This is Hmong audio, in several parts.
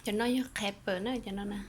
Cov no yog qhab pawg na, cov no na.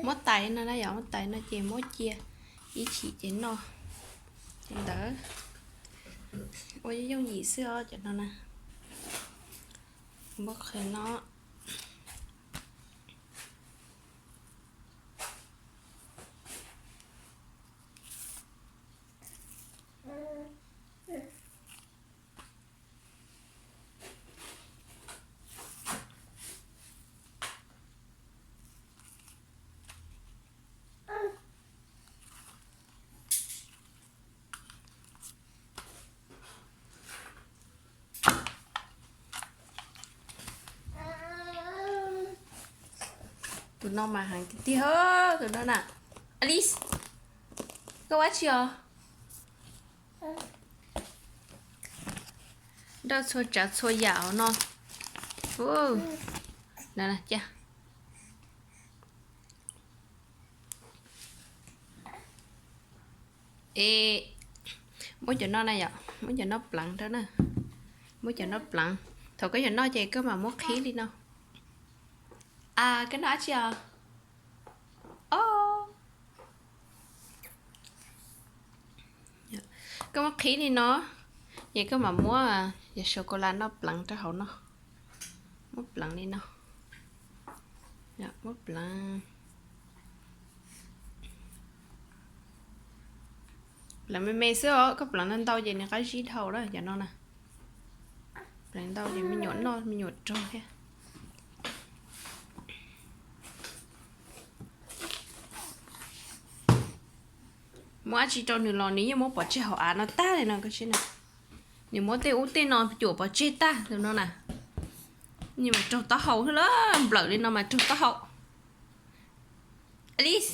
Muab tais no na yom, muab tais no ces muab cia ib chim ces noj. Ces ntawd ua yooj yim xwb os cov no na. Muab qhwv no. Tus no mas heev tiag tiag, tus no na. Alice, koj ua dab tsi os? Nrauj txhua tsav txhua yam hauv no. Ua, cia. Es muab cov no na yom, muab cov no pleev rau na. Muab cov no pleev. Thaum koj yuav noj ces koj mam muab qhib li no. A, koj noj dab tsi os? Os. Koj muab qhib li no, ces koj mam muab yog sô cô la noj pleev rau hauv no. Muab pleev li no. Muab pleev. Pleev me me xwb os, koj pleev ntau ntau ces nws qab zib dhau na cov no na. Pleev ntau ces me nyuam noj me nyuam raug thiab. Muab dab tsi rau nws los nws yeej muab pov tseg hauv av no tag li no koj saib na. Nws muab tej ub tej no cuam pov tseg tag tus no na. Nws mas raug taub hau xwb la, nplawm li no mas raug taub hau. Alice,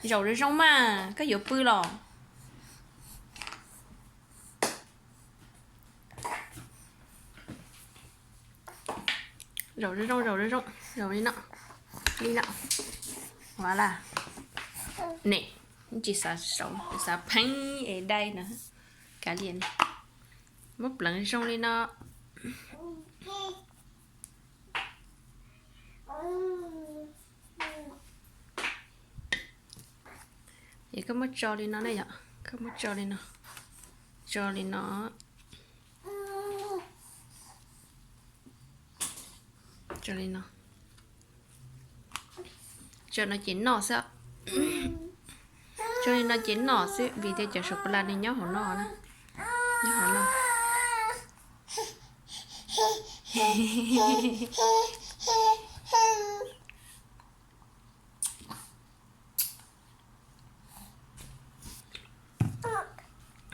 zaum zoo zoo mas, koj yuav pw los? Zaum zoo zoo, zaum zoo zoo, zaum li no, li no. Ua la, ne, tsis xav saum, xav pheeb es dai no. Kav liam, muab pleev zoo li no. Es koj muab tso li no na yom, koj muab tso li no, tso li no, tso li no. Tso no ces noj xwb. Tso li no ces noj xwb vim tias cov sô cô la nws nyob hauv no na. Nyob hauv no.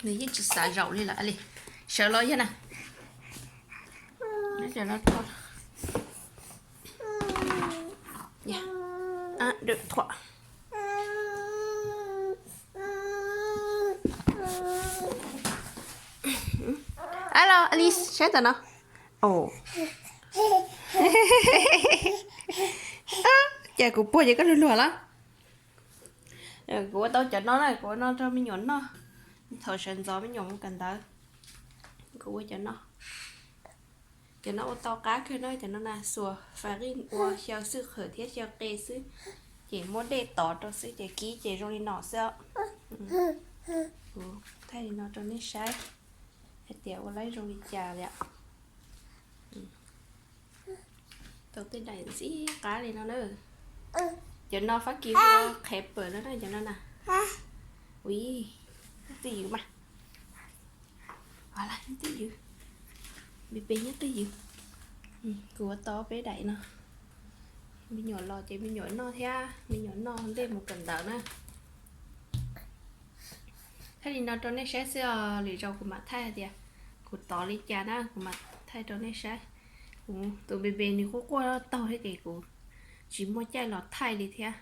Nws yeej tsis xav zaum li lawm li. Sawv los yog na. Alo, Alice, saib tam no. Ces kuv puag ces koj luag luag los. Kuv ua tau cov no na, kuv ua no rau me nyuam noj. Thaum sawv ntxov me nyuam mus kawm ntawv, kuv ua cov no. Cov no ua tau qab kawg na, cov no na xuas fais qij ua xyaw xwb qhwv thiab xyaw qe xwb, ces muab dej tov rau xwb ces kib ces zoo li no xwb. Kuv thaij li no rau nej saib hais tias ua laib zoo li cas li. Tej daim ntxim qab li no na. Cov no Fab Kis hu ua qhe pawm no na, cov no na. Ui, twj ywm mas. Twj ywm, Npe Npe nyob twj ywm. Kuv ua tau peb daim no. Me nyuam los ces me nyuam noj thiab, me nyuam noj ntej mus kawm ntawv na. Thaij li no rau nej saib xwb os, lwm zaus kuv mam thaij hais tias kuv tov li cas na, kuv mam thaij rau nej saib. Kuv tus Npe Npe nws quaj quaj taug thiab ces kuv tsis muaj caij los thaij li thiab.